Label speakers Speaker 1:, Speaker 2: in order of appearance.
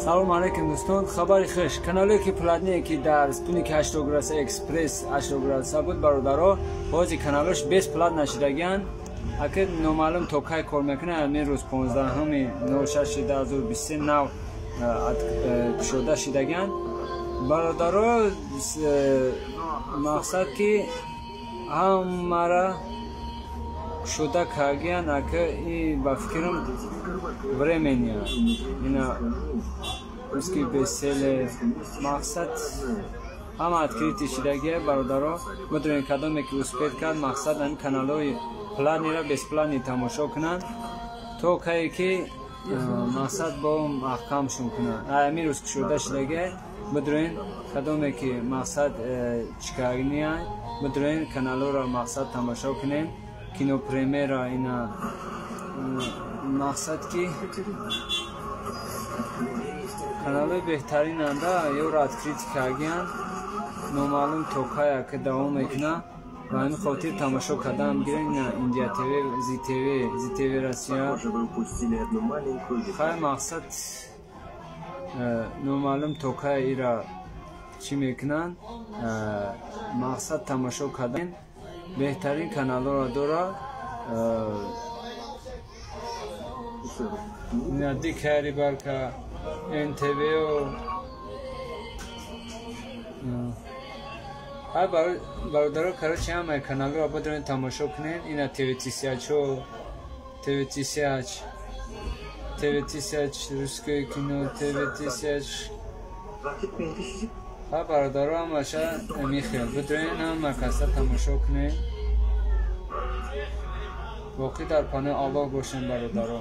Speaker 1: Салом алейкум, дӯстон. Хабари хуш: канале ки платный ки дар Спутник 80 градуса, Экспресс 80 градуса буд, бародаро, бози каналош бесплатно шидагианд. Аки номаълум то кай кор мекунад. Ҳамин рӯз, 15-06-2023, нав кушода шидагианд, бародаро. Мақсад ки ҳамара кушода кардиян. Ака, и ба фикрам, временно ина русский бестселлер, мақсад, ҳама открытый шидагия. Бародаро, бидонед, кадоме ки успеть кард, мақсад, ҳамин каналҳои платный ра бесплатный тамошо кунанд, то кае ки, мақсад, бо маҳкамшон кунанд. Ҳамин рӯз кушода шидагия. Бидонед, кадоме ки, мақсад, чикарния, бидонед, каналҳоро, мақсад, тамошо кунед. Кинопремьера ина, мақсад, ки каналҳои беҳтаринанда ёро открытый кардиянд. Номаълум то кая ки давом мекунад. Ба ҳамин хотир тамошо кардан гирен. Ина Индия ТВ, Зи ТВ, Зи ТВ Россия. Хай, мақсад, номаълум то кая ира чӣ мекунанд. Мақсад, тамошо кардан беҳтарин каналҳоро дора. Дикая рыбалка, НТВ. Ҳай, бародаро, короче, ҳамаи каналҳоро бидонед, тамошо кунед. Ина ТВ тысячо, ТВ тысяч, ТВ тысяч, русское кино, ТВ тысяч. Ҳа, бародаро, ҳамаша михел бидонед, ҳама каса тамошо кунед. Боқӣ дар панои Аллоҳ бошем, бародаро.